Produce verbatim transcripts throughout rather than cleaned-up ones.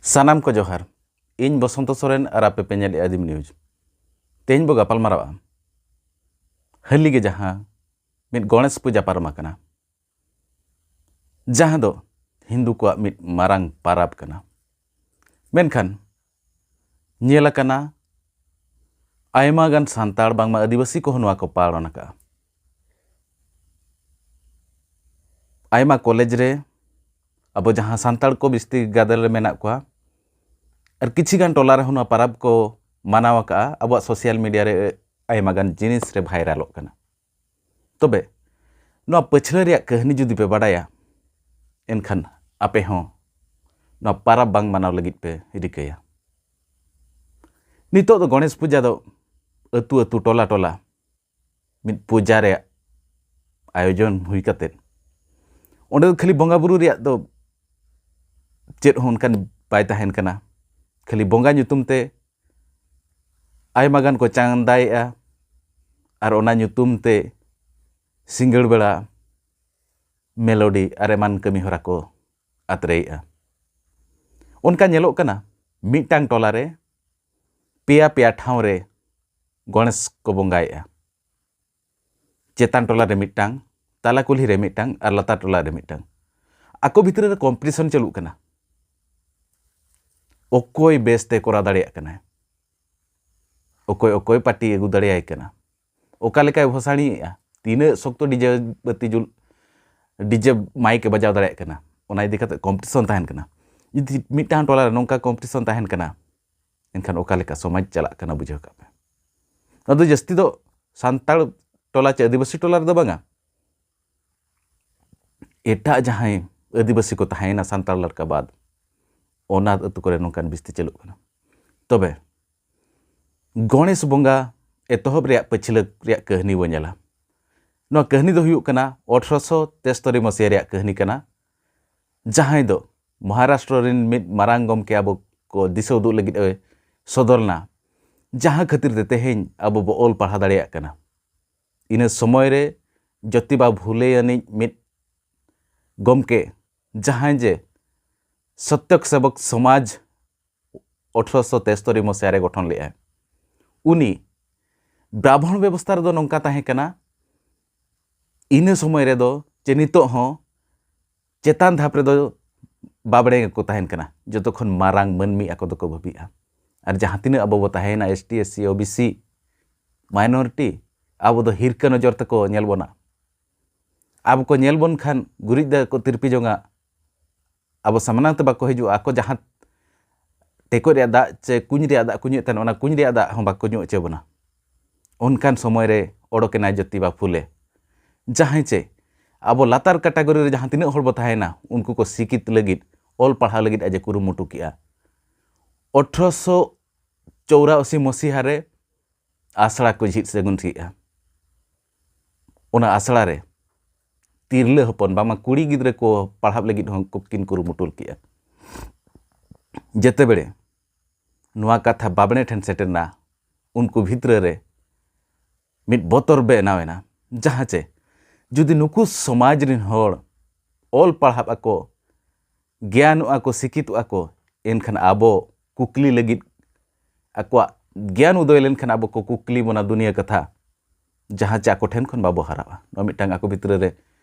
ᱥᱟᱱᱟᱢ ᱠᱚ ᱡᱚᱦᱟᱨ᱾ ᱤᱧ ᱵᱚᱥᱚᱱᱛᱚ ᱥᱚᱨᱮᱱ ᱟᱨ ᱟᱯᱮ ᱯᱮ ᱧᱮᱞᱮᱫᱼᱟ ᱟᱹᱫᱤᱢ ᱱᱤᱭᱩᱡᱽ᱾ ᱛᱮᱦᱮᱧ ᱵᱚ ᱜᱟᱯᱟᱞ ᱢᱟᱨᱟᱣᱟ ᱦᱟᱹᱞᱤ ᱜᱮ ᱡᱟᱦᱟᱸ ᱢᱤᱫ ᱜᱚᱬᱮᱥ ᱯᱩᱡᱟ ᱯᱟᱨᱚᱢ ᱟᱠᱟᱱᱟ, ᱡᱟᱦᱟᱸ ᱫᱚ ᱦᱤᱱᱫᱩ ᱠᱚᱣᱟᱜ ᱢᱤᱫ ᱢᱟᱨᱟᱝ ᱯᱟᱨᱟᱵᱽ ᱠᱟᱱᱟ᱾ ᱢᱮᱱᱠᱷᱟᱱ ᱧᱮᱞ ᱟᱠᱟᱱᱟ, ᱟᱭᱢᱟ ᱜᱟᱱ ᱥᱟᱱᱛᱟᱲ, ᱵᱟᱝᱢᱟ ᱟᱹᱫᱤᱵᱟᱹᱥᱤ ᱠᱚᱦᱚᱸ ᱱᱚᱣᱟ ᱠᱚ ᱯᱟᱞᱚᱱ ᱟᱠᱟᱫᱼᱟ᱾ ᱟᱭᱢᱟ ᱠᱚᱞᱮᱡᱽ ᱨᱮ ᱟᱵᱚ ᱡᱟᱦᱟᱸ ᱥᱟᱱᱛᱟᱲ ᱠᱚ ᱵᱤᱥᱛᱤ ᱜᱟᱫᱮᱞ ᱨᱮ ᱢᱮᱱᱟᱜ ᱠᱚᱣᱟ, ᱟᱨ ᱠᱤᱪᱷᱤ ᱜᱟᱱ ᱴᱚᱞᱟ ᱨᱮᱦᱚᱸ ᱱᱚᱣᱟ ᱯᱟᱨᱟᱵᱽ ᱠᱚ ᱢᱟᱱᱟᱣ ᱟᱠᱟᱫᱼᱟ᱾ ᱟᱵᱚᱣᱟᱜ ᱥᱳᱥᱟᱞ ᱢᱤᱰᱤᱭᱟ ᱨᱮ ᱟᱭᱢᱟ ᱜᱟᱱ ᱡᱤᱱᱤᱥ ᱨᱮ ᱵᱷᱟᱭᱨᱟᱞᱚᱜ ᱠᱟᱱᱟ᱾ ᱛᱚᱵᱮ ᱱᱚᱣᱟ ᱯᱟᱹᱪᱷᱞᱟᱹ ᱨᱮᱭᱟᱜ ᱠᱟᱹᱦᱱᱤ ᱡᱩᱫᱤ ᱯᱮ ᱵᱟᱰᱟᱭᱟ, ᱮᱱᱠᱷᱟᱱ ᱟᱯᱮ ᱦᱚᱸ ᱱᱚᱣᱟ ᱯᱟᱨᱟᱵᱽ ᱵᱟᱝ ᱢᱟᱱᱟᱣ ᱞᱟᱹᱜᱤᱫ ᱯᱮ ᱨᱤᱠᱟᱹᱭᱟ᱾ ᱱᱤᱛᱚᱜ ᱫᱚ ᱜᱚᱬᱮᱥ ᱯᱩᱡᱟ ᱫᱚ ᱟᱹᱛᱩ ᱟᱹᱛᱩ, ᱴᱚᱞᱟ ᱴᱚᱞᱟ ᱢᱤᱫ ᱯᱩᱡᱟ ᱨᱮᱭᱟᱜ ᱟᱭᱳᱡᱚᱱ ᱦᱩᱭ ᱠᱟᱛᱮᱫ, ᱚᱸᱰᱮ ᱫᱚ ᱠᱷᱟᱹᱞᱤ ᱵᱚᱸᱜᱟ ᱵᱩᱨᱩ ᱨᱮᱭᱟᱜ ᱫᱚ ᱪᱮᱫ ᱦᱚᱸ ᱚᱱᱠᱟᱱ ᱵᱟᱭ ᱛᱟᱦᱮᱱ ᱠᱟᱱᱟ᱾ ᱠᱷᱟᱹᱞᱤ ᱵᱚᱸᱜᱟ ᱧᱩᱛᱩᱢ ᱛᱮ ᱟᱭᱢᱟ ᱜᱟᱱ ᱠᱚ ᱪᱟᱸᱫᱟᱭᱮᱜᱼᱟ, ᱟᱨ ᱚᱱᱟ ᱧᱩᱛᱩᱢ ᱛᱮ ᱥᱤᱸᱜᱟᱹᱲ ᱵᱮᱲᱟ ᱢᱮᱞᱳᱰᱤ ᱟᱨ ᱮᱢᱟᱱ ᱠᱟᱹᱢᱤ ᱦᱚᱨᱟ ᱠᱚ ᱟᱛᱨᱮᱭᱮᱜᱼᱟ᱾ ᱚᱱᱠᱟ ᱧᱮᱞᱚᱜ ᱠᱟᱱᱟ, ᱢᱤᱫᱴᱟᱝ ᱴᱚᱞᱟ ᱨᱮ ᱯᱮᱭᱟ ᱯᱮᱭᱟ ᱴᱷᱟᱶ ᱨᱮ ᱜᱚᱬᱮᱥ ᱠᱚ ᱵᱚᱸᱜᱟᱭᱮᱜᱼᱟ᱾ ᱪᱮᱛᱟᱱ ᱴᱚᱞᱟ ᱨᱮ ᱢᱤᱫᱴᱟᱝ, ᱛᱟᱞᱟ ᱠᱩᱞᱦᱤ ᱨᱮ ᱢᱤᱫᱴᱟᱝ ᱟᱨ ᱞᱟᱛᱟᱨ ᱴᱚᱞᱟ ᱨᱮ ᱢᱤᱫᱴᱟᱝ᱾ ᱟᱠᱚ ᱵᱷᱤᱛᱨᱤ ᱨᱮ ᱠᱚᱢᱯᱤᱴᱤᱥᱚᱱ ᱪᱟᱹᱞᱩᱜ ᱠᱟᱱᱟ, ᱚᱠᱚᱭ ᱵᱮᱥᱛᱮ ᱠᱚᱨᱟᱣ ᱫᱟᱲᱮᱭᱟᱜ ᱠᱟᱱᱟᱭ, ᱚᱠᱚᱭ ᱚᱠᱚᱭ ᱯᱟᱨᱴᱤ ᱟᱹᱜᱩ ᱫᱟᱲᱮᱭᱟᱭ ᱠᱟᱱᱟ, ᱚᱠᱟ ᱞᱮᱠᱟᱭ ᱵᱷᱚᱥᱟᱲᱤᱭᱮᱜᱼᱟ, ᱛᱤᱱᱟᱹᱜ ᱥᱚᱠᱛᱚ ᱰᱤᱡᱮ ᱵᱟᱹᱛᱤ ᱡᱩᱞ, ᱰᱤᱡᱮ ᱢᱟᱭᱤᱠ ᱮ ᱵᱟᱡᱟᱣ ᱫᱟᱲᱮᱭᱟᱜ ᱠᱟᱱᱟ, ᱚᱱᱟ ᱤᱫᱤ ᱠᱟᱛᱮ ᱠᱚᱢᱯᱤᱴᱤᱥᱚᱱ ᱛᱟᱦᱮᱱ ᱠᱟᱱᱟ᱾ ᱡᱩᱫᱤ ᱢᱤᱫᱴᱟᱝ ᱴᱚᱞᱟ ᱨᱮ ᱱᱚᱝᱠᱟ ᱠᱚᱢᱯᱤᱴᱤᱥᱚᱱ ᱛᱟᱦᱮᱱ ᱠᱟᱱᱟ, ᱮᱱᱠᱷᱟᱱ ᱚᱠᱟ ᱞᱮᱠᱟ ᱥᱚᱢᱟᱡᱽ ᱪᱟᱞᱟᱜ ᱠᱟᱱᱟ, ᱵᱩᱡᱷᱟᱹᱣ ᱠᱟᱜ ᱯᱮ᱾ ᱱᱚᱣᱟ ᱫᱚ ᱡᱟᱹᱥᱛᱤ ᱫᱚ ᱥᱟᱱᱛᱟᱲ ᱴᱚᱞᱟ ᱪᱮ ᱟᱹᱫᱤᱵᱟᱹᱥᱤ ᱴᱚᱞᱟ ᱨᱮᱫᱚ ᱵᱟᱝᱟ, ᱮᱴᱟᱜ ᱡᱟᱦᱟᱸᱭ ᱟᱹᱫᱤᱵᱟᱹᱥᱤ ᱠᱚ ᱛᱟᱦᱮᱸᱭᱮᱱᱟ ᱥᱟᱱᱛᱟᱲ ᱞᱟᱲᱠᱟ ᱵᱟᱫ, ᱚᱱᱟ ᱟᱹᱛᱩ ᱠᱚᱨᱮ ᱱᱚᱝᱠᱟᱱ ᱵᱤᱥᱛᱤ ᱪᱟᱹᱞᱩᱜ ᱠᱟᱱᱟ᱾ ᱛᱚᱵᱮ ᱜᱚᱬᱮᱥ ᱵᱚᱸᱜᱟ ᱮᱛᱚᱦᱚᱵ ᱨᱮᱭᱟᱜ ᱯᱟᱹᱪᱷᱞᱟᱹ ᱨᱮᱭᱟᱜ ᱠᱟᱹᱦᱱᱤ ᱵᱚᱱ ᱧᱮᱞᱟ᱾ ᱱᱚᱣᱟ ᱠᱟᱹᱦᱱᱤ ᱫᱚ ᱦᱩᱭᱩᱜ ᱠᱟᱱᱟ ᱟᱴᱷᱨᱚᱥᱚ ᱛᱮᱥᱛᱚᱨᱤ ᱢᱟᱹᱥᱤᱭᱟ ᱨᱮᱭᱟᱜ ᱠᱟᱹᱦᱱᱤ ᱠᱟᱱᱟ, ᱡᱟᱦᱟᱸᱭ ᱫᱚ ᱢᱚᱦᱟᱨᱟᱥᱴᱨᱚ ᱨᱮᱱ ᱢᱤᱫ ᱢᱟᱨᱟᱝ ᱜᱚᱢᱠᱮ ᱟᱵᱚ ᱠᱚ ᱫᱤᱥᱟᱹ ᱩᱫᱩᱜ ᱞᱟᱹᱜᱤᱫ ᱮ ᱥᱚᱫᱚᱨ ᱞᱮᱱᱟ, ᱡᱟᱦᱟᱸ ᱠᱷᱟᱹᱛᱤᱨ ᱛᱮ ᱛᱮᱦᱮᱧ ᱟᱵᱚ ᱵᱚ ᱚᱞ ᱯᱟᱲᱦᱟᱣ ᱫᱟᱲᱮᱭᱟᱜ ᱠᱟᱱᱟ᱾ ᱤᱱᱟᱹ ᱥᱚᱢᱚᱭ ᱨᱮ ᱡᱳᱛᱤᱵᱟ ᱯᱷᱩᱞᱮ ᱟᱹᱱᱤᱡ ᱢᱤᱫ ᱜᱚᱢᱠᱮ, ᱡᱟᱦᱟᱸᱭ ᱡᱮ ᱥᱚᱛᱭᱚᱠ ᱥᱮᱵᱚᱠ ᱥᱚᱢᱟᱡᱽ ᱟᱴᱷᱨᱚᱥᱚ ᱛᱮᱥᱛᱚᱨᱤ ᱢᱚᱥᱤᱦᱟ ᱨᱮ ᱜᱚᱴᱷᱚᱱ ᱞᱮᱫᱼᱟᱭ᱾ ᱩᱱᱤ ᱵᱨᱟᱦᱢᱚᱬ ᱵᱮᱵᱚᱥᱛᱷᱟ ᱨᱮᱫᱚ ᱱᱚᱝᱠᱟ ᱛᱟᱦᱮᱸ ᱠᱟᱱᱟ, ᱤᱱᱟᱹ ᱥᱚᱢᱚᱭ ᱨᱮᱫᱚ ᱪᱮ ᱱᱤᱛᱚᱜ ᱦᱚᱸ ᱪᱮᱛᱟᱱ ᱫᱷᱟᱯ ᱨᱮᱫᱚ ᱵᱟᱵᱽᱲᱮ ᱜᱮᱠᱚ ᱛᱟᱦᱮᱱ ᱠᱟᱱᱟ᱾ ᱡᱚᱛᱚ ᱠᱷᱚᱱ ᱢᱟᱨᱟᱝ ᱢᱟᱹᱱᱢᱤ ᱟᱠᱚ ᱫᱚᱠᱚ ᱵᱷᱟᱹᱵᱤᱜᱼᱟ᱾ ᱟᱨ ᱡᱟᱦᱟᱸ ᱛᱤᱱᱟᱹᱜ ᱟᱵᱚ ᱵᱚ ᱛᱟᱦᱮᱸᱭᱮᱱᱟ, S T, S C, O B C, minority, ᱟᱵᱚ ᱫᱚ ᱦᱤᱨᱠᱟᱹ ᱱᱚᱡᱚᱨ ᱛᱮᱠᱚ ᱧᱮᱞ ᱵᱚᱱᱟ᱾ ᱟᱵᱚ ᱠᱚ ᱧᱮᱞ ᱵᱚᱱ ᱠᱷᱟᱱ ᱜᱩᱨᱤᱡ ᱫᱟᱜ ᱠᱚ ᱛᱤᱨᱯᱤ ᱡᱚᱝᱟ᱾ ᱟᱵᱚ ᱥᱟᱢᱱᱟ ᱛᱮ ᱵᱟᱠᱚ ᱦᱤᱡᱩᱜᱼᱟ᱾ ᱟᱠᱚ ᱡᱟᱦᱟᱸ ᱴᱮᱠᱚᱡ ᱨᱮᱭᱟᱜ ᱫᱟᱜ ᱪᱮ ᱠᱩᱧ ᱨᱮᱭᱟᱜ ᱫᱟᱜ ᱠᱚ ᱧᱩᱭᱮᱫ ᱛᱟᱦᱮᱱ, ᱚᱱᱟ ᱠᱩᱧ ᱨᱮᱭᱟᱜ ᱫᱟᱜ ᱦᱚᱸ ᱵᱟᱠᱚ ᱧᱩ ᱦᱚᱪᱚ ᱵᱚᱱᱟ᱾ ᱚᱱᱠᱟᱱ ᱥᱚᱢᱚᱭ ᱨᱮ ᱚᱰᱚᱠ ᱮᱱᱟᱭ ᱡᱳᱛᱤᱵᱟ ᱯᱷᱩᱞᱮ, ᱡᱟᱦᱟᱸᱭ ᱪᱮ ᱟᱵᱚ ᱞᱟᱛᱟᱨ ᱠᱟᱴᱟᱜᱚᱨᱤ ᱨᱮ ᱡᱟᱦᱟᱸ ᱛᱤᱱᱟᱹᱜ ᱦᱚᱲ ᱵᱚ ᱛᱟᱦᱮᱸᱭᱮᱱᱟ, ᱩᱱᱠᱩ ᱠᱚ ᱥᱤᱠᱷᱤᱛ ᱞᱟᱹᱜᱤᱫ, ᱚᱞ ᱯᱟᱲᱦᱟᱣ ᱞᱟᱹᱜᱤᱫ ᱟᱡ ᱮ ᱠᱩᱨᱩᱢᱩᱴᱩ ᱠᱮᱜᱼᱟ᱾ ᱟᱴᱷᱨᱚᱥᱚ ᱪᱚᱣᱨᱟᱥᱤ ᱢᱚᱥᱤᱦᱟ ᱨᱮ ᱟᱥᱲᱟ ᱠᱚ ᱡᱷᱤᱡ ᱥᱟᱹᱜᱩᱱ ᱠᱮᱜᱼᱟ᱾ ᱚᱱᱟ ᱟᱥᱲᱟ ᱨᱮ ᱛᱤᱨᱞᱟᱹ ᱦᱚᱯᱚᱱ, ᱵᱟᱝᱢᱟ ᱠᱩᱲᱤ ᱜᱤᱫᱽᱨᱟᱹ ᱠᱚ ᱯᱟᱲᱦᱟᱣ ᱞᱟᱹᱜᱤᱫ ᱦᱚᱸ ᱠᱚ ᱠᱤᱱ ᱠᱩᱨᱩᱢᱩᱴᱩ ᱠᱮᱜᱼᱟ᱾ ᱡᱮᱛᱮ ᱵᱮᱲᱮ ᱱᱚᱣᱟ ᱠᱟᱛᱷᱟ ᱵᱟᱵᱽᱲᱮ ᱴᱷᱮᱱ ᱥᱮᱴᱮᱨ ᱮᱱᱟ, ᱩᱱᱠᱩ ᱵᱷᱤᱛᱨᱟᱹ ᱨᱮ ᱢᱤᱫ ᱵᱚᱛᱚᱨ ᱵᱮᱱᱟᱣ ᱮᱱᱟ, ᱡᱟᱦᱟᱸ ᱪᱮ ᱡᱩᱫᱤ ᱱᱩᱠᱩ ᱥᱚᱢᱟᱡᱽ ᱨᱤᱱ ᱦᱚᱲ ᱚᱞ ᱯᱟᱲᱦᱟᱜ ᱟᱠᱚ, ᱜᱮᱭᱟᱱᱚᱜᱼᱟ ᱠᱚ, ᱥᱤᱠᱷᱤᱛᱚᱜᱼᱟ ᱠᱚ, ᱮᱱᱠᱷᱟᱱ ᱟᱵᱚ ᱠᱩᱠᱞᱤ ᱞᱟᱹᱜᱤᱫ, ᱟᱠᱚᱣᱟᱜ ᱜᱮᱭᱟᱱ ᱩᱫᱚᱭ ᱞᱮᱱᱠᱷᱟᱱ ᱟᱵᱚ ᱠᱚ ᱠᱩᱠᱞᱤ ᱵᱚᱱᱟ ᱫᱩᱱᱤᱭᱟᱹ ᱠᱟᱛᱷᱟ, ᱡᱟᱦᱟᱸ ᱪᱮ ᱟᱠᱚ ᱴᱷᱮᱱ ᱠᱷᱚᱱ ᱵᱟᱵᱚ ᱦᱟᱨᱟᱜᱼᱟ᱾ ᱱᱚᱣᱟ ᱢᱤᱫᱴᱟᱝ ᱟᱠᱚ ᱵᱷᱤᱛᱨᱤ ᱨᱮ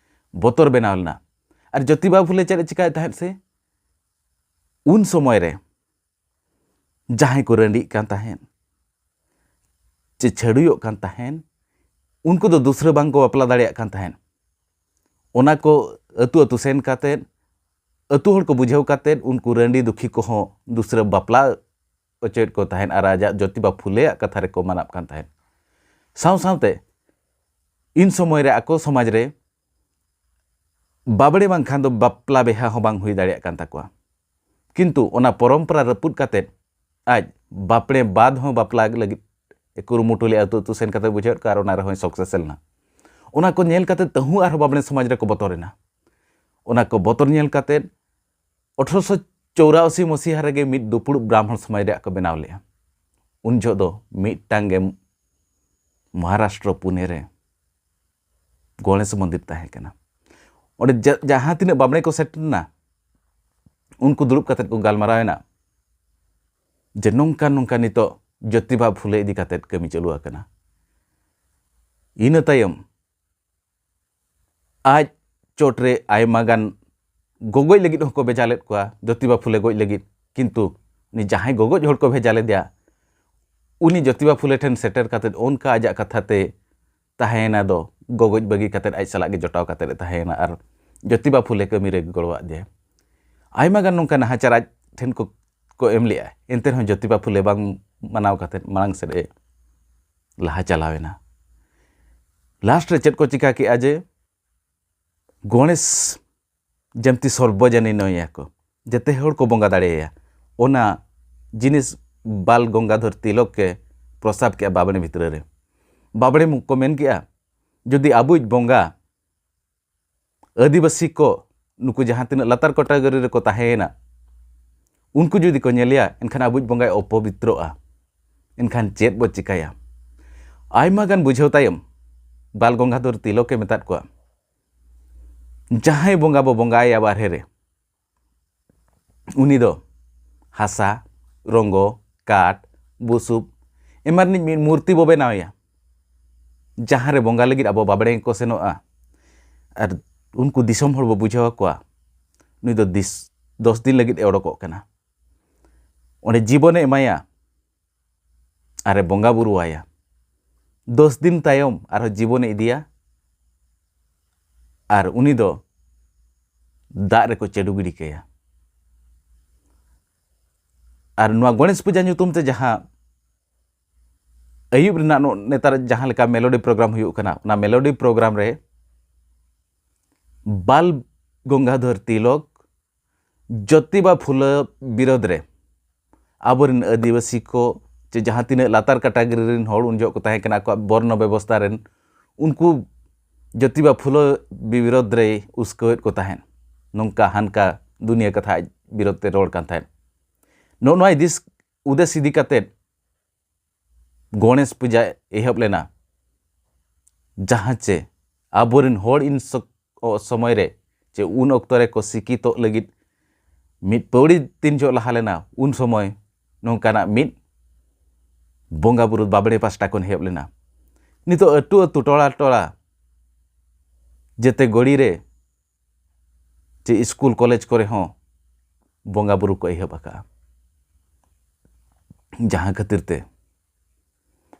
ᱵᱚᱛᱚᱨ ᱵᱮᱱᱟᱣ ᱞᱮᱱᱟ᱾ ᱟᱨ ᱡᱳᱛᱤᱵᱟ ᱯᱷᱩᱞᱮ ᱪᱮᱫ ᱮ ᱪᱤᱠᱟᱹᱭᱮᱫ ᱛᱟᱦᱮᱸᱫ ᱥᱮ, ᱩᱱ ᱥᱚᱢᱚᱭ ᱨᱮ ᱡᱟᱦᱟᱸᱭ ᱠᱚ ᱨᱟᱺᱰᱤᱜ ᱠᱟᱱ ᱛᱟᱦᱮᱸᱫ ᱪᱮ ᱪᱷᱟᱹᱰᱩᱭᱚᱜ ᱠᱟᱱ ᱛᱟᱦᱮᱸᱫ, ᱩᱱᱠᱩ ᱫᱚ ᱫᱩᱥᱨᱟᱹ ᱵᱟᱝ ᱠᱚ ᱵᱟᱯᱞᱟ ᱫᱟᱲᱮᱭᱟᱜ ᱠᱟᱱ ᱛᱟᱦᱮᱸᱫ᱾ ᱚᱱᱟ ᱠᱚ ᱟᱹᱛᱩ ᱟᱹᱛᱩ ᱥᱮᱱ ᱠᱟᱛᱮᱫ, ᱟᱹᱛᱩ ᱦᱚᱲ ᱠᱚ ᱵᱩᱡᱷᱟᱹᱣ ᱠᱟᱛᱮᱫ, ᱩᱱᱠᱩ ᱨᱟᱺᱰᱤ ᱫᱩᱠᱷᱤ ᱠᱚᱦᱚᱸ ᱫᱩᱥᱨᱟᱹ ᱵᱟᱯᱞᱟ ᱚᱪᱚᱭᱮᱫ ᱠᱚ ᱛᱟᱦᱮᱸᱫ ᱟᱨ ᱟᱡᱟᱜ ᱡᱳᱛᱤᱵᱟ ᱯᱷᱩᱞᱮᱭᱟᱜ ᱠᱟᱛᱷᱟ ᱨᱮᱠᱚ ᱢᱟᱱᱟᱜ ᱠᱟᱱ ᱛᱟᱦᱮᱸᱫ᱾ ᱥᱟᱶ ᱥᱟᱶᱛᱮ ᱤᱱ ᱥᱚᱢᱚᱭ ᱨᱮ ᱟᱠᱚ ᱥᱚᱢᱟᱡᱽ ᱨᱮ ᱵᱟᱵᱽᱲᱮ ᱵᱟᱝᱠᱷᱟᱱ ᱫᱚ ᱵᱟᱯᱞᱟ ᱵᱤᱦᱟ ᱦᱚᱸ ᱵᱟᱝ ᱦᱩᱭ ᱫᱟᱲᱮᱭᱟᱜ ᱠᱟᱱ ᱛᱟᱠᱚᱣᱟ᱾ ᱠᱤᱱᱛᱩ ᱚᱱᱟ ᱯᱚᱨᱚᱢᱯᱚᱨᱟ ᱨᱟᱹᱯᱩᱫ ᱠᱟᱛᱮᱫ ᱟᱡ ᱵᱟᱯᱲᱮ ᱵᱟᱫ ᱦᱚᱸ ᱵᱟᱯᱞᱟ ᱞᱟᱹᱜᱤᱫ ᱮ ᱠᱩᱨᱩᱢᱩᱴᱩ ᱞᱮᱫᱼᱟ, ᱟᱹᱛᱩ ᱟᱹᱛᱩ ᱥᱮᱱ ᱠᱟᱛᱮ ᱵᱩᱡᱷᱟᱹᱣᱮᱫ ᱠᱚᱣᱟ ᱟᱨ ᱚᱱᱟ ᱨᱮᱦᱚᱸᱭ ᱥᱚᱠᱥᱮᱥ ᱞᱮᱱᱟ᱾ ᱚᱱᱟ ᱠᱚ ᱧᱮᱞ ᱠᱟᱛᱮ ᱛᱟᱹᱦᱩ ᱟᱨᱦᱚᱸ ᱵᱟᱵᱽᱲᱮ ᱥᱚᱢᱟᱡᱽ ᱨᱮᱠᱚ ᱵᱚᱛᱚᱨ ᱮᱱᱟ᱾ ᱚᱱᱟ ᱠᱚ ᱵᱚᱛᱚᱨ ᱧᱮᱞ ᱠᱟᱛᱮ ᱟᱴᱷᱨᱚᱥᱚ ᱪᱚᱣᱨᱟᱥᱤ ᱢᱚᱥᱤᱦᱟ ᱨᱮᱜᱮ ᱢᱤᱫ ᱫᱩᱯᱲᱩᱵ ᱵᱨᱟᱦᱢᱚᱬ ᱥᱚᱢᱟᱡᱽ ᱨᱮᱭᱟᱜ ᱠᱚ ᱵᱮᱱᱟᱣ ᱞᱮᱫᱼᱟ᱾ ᱩᱱ ᱡᱚᱦᱚᱜ ᱫᱚ ᱢᱤᱫᱴᱟᱝ ᱜᱮ ᱢᱚᱦᱟᱨᱟᱥᱴᱨᱚ ᱯᱩᱱᱮ ᱨᱮ ᱜᱚᱬᱮᱥ ᱢᱚᱱᱫᱤᱨ ᱛᱟᱦᱮᱸ ᱠᱟᱱᱟ᱾ ᱚᱸᱰᱮ ᱡᱟ-, ᱡᱟᱦᱟᱸ ᱛᱤᱱᱟᱹᱜ ᱵᱟᱵᱽᱲᱮ ᱠᱚ ᱥᱮᱴᱮᱨ ᱮᱱᱟ, ᱩᱱᱠᱩ ᱫᱩᱲᱩᱵ ᱠᱟᱛᱮᱫ ᱠᱚ ᱜᱟᱞᱢᱟᱨᱟᱣ ᱮᱱᱟ ᱡᱮ ᱱᱚᱝᱠᱟ ᱱᱚᱝᱠᱟ ᱱᱤᱛᱚᱜ ᱡᱳᱛᱤᱵᱟ ᱯᱷᱩᱞᱮ ᱤᱫᱤ ᱠᱟᱛᱮᱫ ᱠᱟᱹᱢᱤ ᱪᱟᱹᱞᱩ ᱟᱠᱟᱱᱟ᱾ ᱤᱱᱟᱹ ᱛᱟᱭᱚᱢ ᱟᱡ ᱪᱚᱴ ᱨᱮ ᱟᱭᱢᱟ ᱜᱟᱱ ᱜᱚᱜᱚᱡ ᱞᱟᱹᱜᱤᱫ ᱦᱚᱸᱠᱚ ᱵᱷᱮᱡᱟ ᱞᱮᱫ ᱠᱚᱣᱟ, ᱡᱳᱛᱤᱵᱟ ᱯᱷᱩᱞᱮ ᱜᱚᱡ ᱞᱟᱹᱜᱤᱫ᱾ ᱠᱤᱱᱛᱩ ᱩᱱᱤ ᱡᱟᱦᱟᱸᱭ ᱜᱚᱜᱚᱡ ᱦᱚᱲ ᱠᱚ ᱵᱷᱮᱡᱟ ᱞᱮᱫᱮᱭᱟ, ᱩᱱᱤ ᱡᱳᱛᱤᱵᱟ ᱯᱷᱩᱞᱮ ᱴᱷᱮᱱ ᱥᱮᱴᱮᱨ ᱠᱟᱛᱮᱫ ᱚᱱᱠᱟ ᱟᱡᱟᱜ ᱠᱟᱛᱷᱟ ᱛᱮ ᱛᱟᱦᱮᱸᱭᱮᱱᱟ ᱫᱚ, ᱜᱚᱜᱚᱡ ᱵᱟᱹᱜᱤ ᱠᱟᱛᱮᱫ ᱟᱡ ᱥᱟᱞᱟᱜ ᱜᱮ ᱡᱚᱴᱟᱣ ᱠᱟᱛᱮᱫ ᱮ ᱛᱟᱦᱮᱸᱭᱮᱱᱟ ᱟᱨ ᱡᱳᱛᱤᱵᱟ ᱯᱷᱩᱞᱮ ᱠᱟᱹᱢᱤ ᱨᱮ ᱜᱚᱲᱚᱣᱟᱫ ᱫᱮᱭᱟ᱾ ᱟᱭᱢᱟ ᱜᱟᱱ ᱱᱚᱝᱠᱟ ᱱᱟᱦᱟᱪᱟᱨ ᱟᱡ ᱴᱷᱮᱱ ᱠᱚ, ᱠᱚ ᱮᱢ ᱞᱮᱜᱼᱟ, ᱮᱱᱛᱮ ᱨᱮᱦᱚᱸ ᱡᱳᱛᱤᱵᱟ ᱯᱷᱩᱞᱮ ᱵᱟᱝ ᱢᱟᱱᱟᱣ ᱠᱟᱛᱮᱫ ᱢᱟᱲᱟᱝ ᱥᱮᱫ ᱮ ᱞᱟᱦᱟ ᱪᱟᱞᱟᱣ ᱮᱱᱟ᱾ ᱞᱟᱥᱴ ᱨᱮ ᱪᱮᱫ ᱠᱚ ᱪᱤᱠᱟ ᱠᱮᱜᱼᱟ ᱡᱮ ᱜᱚᱬᱮᱥ ᱡᱮᱢᱛᱤ ᱥᱚᱨᱵᱚᱡᱚᱱᱤᱱᱚᱭᱟ ᱠᱚ, ᱡᱮᱛᱮ ᱦᱚᱲ ᱠᱚ ᱵᱚᱸᱜᱟ ᱫᱟᱲᱮᱭᱟᱭᱟ, ᱚᱱᱟ ᱡᱤᱱᱤᱥ ᱵᱟᱞ ᱜᱚᱝᱜᱟᱫᱷᱚᱨ ᱛᱤᱞᱚᱠ ᱮ ᱯᱨᱚᱥᱛᱟᱵ ᱠᱮᱜᱼᱟ ᱵᱟᱵᱽᱲᱮ ᱵᱷᱤᱛᱨᱤ ᱨᱮ᱾ ᱵᱟᱵᱽᱲᱮ ᱠᱚ ᱢᱮᱱ ᱠᱮᱜᱼᱟ, ᱡᱩᱫᱤ ᱟᱵᱚᱭᱤᱡ ᱵᱚᱸᱜᱟ ᱟᱹᱫᱤᱵᱟᱹᱥᱤ ᱠᱚ, ᱱᱩᱠᱩ ᱡᱟᱦᱟᱸ ᱛᱤᱱᱟᱹᱜ ᱞᱟᱛᱟᱨ ᱠᱟᱴᱟᱜᱚᱨᱤ ᱨᱮᱠᱚ ᱛᱟᱦᱮᱸᱭᱮᱱᱟ, ᱩᱱᱠᱩ ᱡᱩᱫᱤ ᱠᱚ ᱧᱮᱞᱮᱭᱟ, ᱮᱱᱠᱷᱟᱱ ᱟᱵᱚᱭᱤᱡ ᱵᱚᱸᱜᱟᱭ ᱚᱯᱚᱵᱤᱛᱨᱚᱜᱼᱟ᱾ ᱮᱱᱠᱷᱟᱱ ᱪᱮᱫ ᱵᱚ ᱪᱤᱠᱟᱹᱭᱟ? ᱟᱭᱢᱟ ᱜᱟᱱ ᱵᱩᱡᱷᱟᱹᱣ ᱛᱟᱭᱚᱢ ᱵᱟᱞ ᱜᱚᱝᱜᱟᱫᱷᱚᱨ ᱛᱤᱞᱚᱠ ᱮ ᱢᱮᱛᱟᱫ ᱠᱚᱣᱟ, ᱡᱟᱦᱟᱸᱭ ᱵᱚᱸᱜᱟ ᱵᱚ ᱵᱚᱸᱜᱟᱭᱟ ᱵᱟᱨᱦᱮ ᱨᱮ, ᱩᱱᱤ ᱫᱚ ᱦᱟᱥᱟ, ᱨᱚᱝᱜᱚ, ᱠᱟᱴ, ᱵᱩᱥᱩᱵ ᱮᱢᱟᱱ ᱨᱤᱱᱤᱡ ᱢᱤᱫ ᱢᱩᱨᱛᱤ ᱵᱚ ᱵᱮᱱᱟᱣᱮᱭᱟ, ᱡᱟᱦᱟᱸ ᱨᱮ ᱵᱚᱸᱜᱟ ᱞᱟᱹᱜᱤᱫ ᱟᱵᱚ ᱵᱟᱵᱽᱲᱮ ᱠᱚ ᱥᱮᱱᱚᱜᱼᱟ᱾ ᱟᱨ ᱩᱱᱠᱩ ᱫᱤᱥᱚᱢ ᱦᱚᱲ ᱵᱚ ᱵᱩᱡᱷᱟᱹᱣ ᱟᱠᱚᱣᱟ, ᱱᱩᱭ ᱫᱚ ᱫᱤᱥ-, ᱫᱚᱥ ᱫᱤᱱ ᱞᱟᱹᱜᱤᱫ ᱮ ᱚᱰᱚᱠᱚᱜ ᱠᱟᱱᱟ᱾ ᱚᱸᱰᱮ ᱡᱤᱵᱚᱱᱮ ᱮᱢᱟᱭᱟ ᱟᱨᱮ ᱵᱚᱸᱜᱟ ᱵᱩᱨᱩ ᱟᱭᱟ᱾ ᱫᱚᱥ ᱫᱤᱱ ᱛᱟᱭᱚᱢ ᱟᱨᱦᱚᱸ ᱡᱤᱵᱚᱱᱮ ᱤᱫᱤᱭᱟ ᱟᱨ ᱩᱱᱤ ᱫᱚ ᱫᱟᱜ ᱨᱮᱠᱚ ᱪᱟᱰᱚ ᱜᱤᱰᱤ ᱠᱟᱭᱟ᱾ ᱟᱨ ᱱᱚᱣᱟ ᱜᱚᱬᱮᱥ ᱯᱩᱡᱟ ᱧᱩᱛᱩᱢ ᱛᱮ ᱡᱟᱦᱟᱸ ᱟᱹᱭᱩᱵ ᱨᱮᱱᱟᱜ ᱱᱚ-, ᱱᱮᱛᱟᱨ ᱡᱟᱦᱟᱸ ᱞᱮᱠᱟ ᱢᱮᱞᱳᱰᱤ ᱯᱨᱳᱜᱨᱟᱢ ᱦᱩᱭᱩᱜ ᱠᱟᱱᱟ, ᱚᱱᱟ ᱢᱮᱞᱳᱰᱤ ᱯᱨᱳᱜᱨᱟᱢ ᱨᱮ ᱵᱟᱞ ᱜᱚᱝᱜᱟᱫᱷᱚᱨ ᱛᱤᱞᱚᱠ ᱡᱳᱛᱤᱵᱟ ᱯᱷᱩᱞᱮ ᱵᱤᱨᱳᱫᱷ ᱨᱮ ᱟᱵᱚᱨᱮᱱ ᱟᱹᱫᱤᱵᱟᱹᱥᱤ ᱠᱚ ᱪᱮ ᱡᱟᱦᱟᱸ ᱛᱤᱱᱟᱹᱜ ᱞᱟᱛᱟᱨ ᱠᱟᱴᱟᱜᱚᱨᱤ ᱨᱮᱱ ᱦᱚᱲ ᱩᱱ ᱡᱚᱦᱚᱜ ᱠᱚ ᱛᱟᱦᱮᱸ ᱠᱟᱱᱟ, ᱟᱠᱚᱣᱟᱜ ᱵᱚᱨᱱᱚ ᱵᱮᱵᱚᱥᱛᱷᱟ ᱨᱮᱱ, ᱩᱱᱠᱩ ᱡᱳᱛᱤᱵᱟ ᱯᱷᱩᱞᱮ ᱵᱤᱨᱳᱫᱷ ᱨᱮᱭ ᱩᱥᱠᱟᱹᱣᱮᱫ ᱠᱚ ᱛᱟᱦᱮᱸᱫ᱾ ᱱᱚᱝᱠᱟ ᱦᱟᱱᱠᱟ ᱫᱩᱱᱤᱭᱟᱹ ᱠᱟᱛᱷᱟ ᱟᱡ ᱵᱤᱨᱳᱫᱷ ᱛᱮ ᱨᱚᱲ ᱠᱟᱱ ᱛᱟᱦᱮᱸᱫ᱾ ᱱᱚᱜᱼᱚ ᱱᱚᱣᱟ ᱤᱫᱤᱥ-, ᱩᱫᱮᱥ ᱤᱫᱤ ᱠᱟᱛᱮᱫ ᱜᱚᱬᱮᱥ ᱯᱩᱡᱟ ᱮᱦᱚᱵ ᱞᱮᱱᱟ, ᱡᱟᱦᱟᱸ ᱪᱮ ᱟᱵᱚᱨᱮᱱ ᱦᱚᱲ ᱤᱱ ᱥᱚ-, ᱚ-, ᱥᱚᱢᱚᱭ ᱨᱮ ᱪᱮ ᱩᱱ ᱚᱠᱛᱚ ᱨᱮᱠᱚ ᱥᱤᱠᱷᱤᱛᱚᱜ ᱞᱟᱹᱜᱤᱫ ᱢᱤᱫ ᱯᱟᱹᱣᱲᱤ ᱛᱤᱱ ᱡᱚᱦᱚᱜ ᱞᱟᱦᱟ ᱞᱮᱱᱟ, ᱩᱱ ᱥᱚᱢᱚᱭ ᱱᱚᱝᱠᱟᱱᱟᱜ ᱢᱤᱫ ᱵᱚᱸᱜᱟ ᱵᱩᱨᱩ ᱵᱟᱵᱽᱲᱮ ᱯᱟᱥᱴᱟ ᱠᱷᱚᱱ ᱮᱦᱚᱵ ᱞᱮᱱᱟ᱾ ᱱᱤᱛᱚᱜ ᱟᱹᱛᱩ ᱟᱹᱛᱩ, ᱴᱚᱞᱟ ᱴᱚᱞᱟ, ᱡᱮᱛᱮ ᱜᱚᱲᱤ ᱨᱮ ᱪᱮ ᱥᱠᱩᱞ ᱠᱚᱞᱮᱡᱽ ᱠᱚᱨᱮ ᱦᱚᱸ ᱵᱚᱸᱜᱟ ᱵᱩᱨᱩ ᱠᱚ ᱮᱦᱚᱵ ᱟᱠᱟᱫᱼᱟ᱾ ᱡᱟᱦᱟᱸ ᱠᱷᱟᱹᱛᱤᱨ ᱛᱮ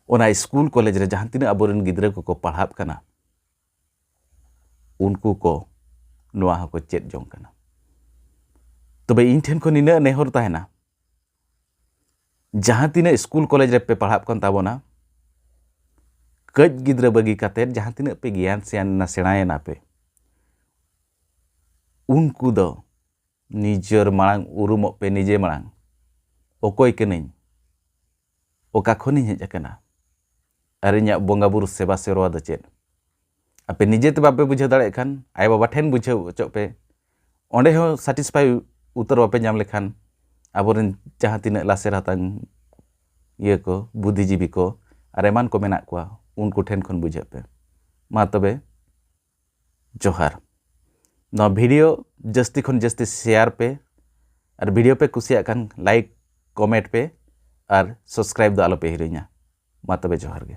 ᱚᱱᱟ ᱥᱠᱩᱞ ᱠᱚᱞᱮᱡᱽ ᱨᱮ ᱡᱟᱦᱟᱸ ᱛᱤᱱᱟᱹᱜ ᱟᱵᱚᱨᱮᱱ ᱜᱤᱫᱽᱨᱟᱹ ᱠᱚᱠᱚ ᱯᱟᱲᱦᱟᱜ ᱠᱟᱱᱟ, ᱩᱱᱠᱩ ᱠᱚ ᱱᱚᱣᱟ ᱦᱚᱸᱠᱚ ᱪᱮᱫ ᱡᱚᱝ ᱠᱟᱱᱟ᱾ ᱛᱚᱵᱮ ᱤᱧ ᱴᱷᱮᱱ ᱠᱷᱚᱱ ᱱᱤᱱᱟᱹᱜ ᱱᱮᱦᱚᱨ ᱛᱟᱦᱮᱱᱟ, ᱡᱟᱦᱟᱸ ᱛᱤᱱᱟᱹᱜ ᱥᱠᱩᱞ ᱠᱚᱞᱮᱡᱽ ᱨᱮᱯᱮ ᱯᱟᱲᱦᱟᱜ ᱠᱟᱱ ᱛᱟᱵᱚᱱᱟ, ᱠᱟᱹᱡ ᱜᱤᱫᱽᱨᱟᱹ ᱵᱟᱹᱜᱤ ᱠᱟᱛᱮᱫ ᱡᱟᱦᱟᱸ ᱛᱤᱱᱟᱹᱜ ᱯᱮ ᱜᱮᱭᱟᱱ ᱥᱮᱭᱟᱱ ᱮᱱᱟ, ᱥᱮᱬᱟᱭᱮᱱᱟ ᱯᱮ, ᱩᱱᱠᱩ ᱫᱚ ᱱᱤᱡᱮᱨ ᱢᱟᱲᱟᱝ ᱩᱨᱩᱢᱚᱜ ᱯᱮ, ᱱᱤᱡᱮ ᱢᱟᱲᱟᱝ᱾ ᱚᱠᱚᱭ ᱠᱟᱹᱱᱟᱹᱧ? ᱚᱠᱟ ᱠᱷᱚᱱᱤᱧ ᱦᱮᱡ ᱟᱠᱟᱱᱟ? ᱟᱨ ᱤᱧᱟᱹᱜ ᱵᱚᱸᱜᱟ ᱵᱩᱨᱩ ᱥᱮᱵᱟ ᱥᱮᱨᱣᱟ ᱫᱚ ᱪᱮᱫ? ᱟᱯᱮ ᱱᱤᱡᱮ ᱛᱮ ᱵᱟᱯᱮ ᱵᱩᱡᱷᱟᱹᱣ ᱫᱟᱲᱮᱭᱟᱜ ᱠᱷᱟᱱ, ᱟᱭᱳ ᱵᱟᱵᱟ ᱴᱷᱮᱱ ᱵᱩᱡᱷᱟᱹᱣ ᱦᱚᱪᱚᱜ ᱯᱮ᱾ ᱚᱸᱰᱮ ᱦᱚᱸ ᱥᱟᱴᱤᱥᱯᱷᱟᱭ ᱩᱛᱟᱹᱨ ᱵᱟᱯᱮ ᱧᱟᱢ ᱞᱮᱠᱷᱟᱱ, ᱟᱵᱚᱨᱮᱱ ᱡᱟᱦᱟᱸ ᱛᱤᱱᱟᱹᱜ ᱞᱟᱥᱮᱨ ᱦᱟᱛᱟᱝ ᱤᱭᱟᱹ ᱠᱚ, ᱵᱩᱫᱽᱫᱷᱤᱡᱤᱵᱤ ᱠᱚ ᱟᱨ ᱮᱢᱟᱱ ᱠᱚ ᱢᱮᱱᱟᱜ ᱠᱚᱣᱟ, ᱩᱱᱠᱩ ᱴᱷᱮᱱ ᱠᱷᱚᱱ ᱵᱩᱡᱷᱟᱹᱜ ᱯᱮ᱾ ᱢᱟ ᱛᱚᱵᱮ, ᱡᱚᱦᱟᱨ᱾ ᱱᱚᱣᱟ ᱵᱷᱤᱰᱤᱭᱳ ᱡᱟᱹᱥᱛᱤ ᱠᱷᱚᱱ ᱡᱟᱹᱥᱛᱤ ᱥᱮᱭᱟᱨ ᱯᱮ, ᱟᱨ ᱵᱷᱤᱰᱤᱭᱳ ᱯᱮ ᱠᱩᱥᱤᱭᱟᱜ ᱠᱷᱟᱱ ᱞᱟᱭᱤᱠ, ᱠᱚᱢᱮᱱᱴ ᱯᱮ, ᱟᱨ ᱥᱟᱵᱥᱠᱨᱟᱭᱤᱵ ᱫᱚ ᱟᱞᱚᱯᱮ ᱦᱤᱲᱤᱧᱟ᱾ ᱢᱟ ᱛᱚᱵᱮ, ᱡᱚᱦᱟᱨ ᱜᱮ᱾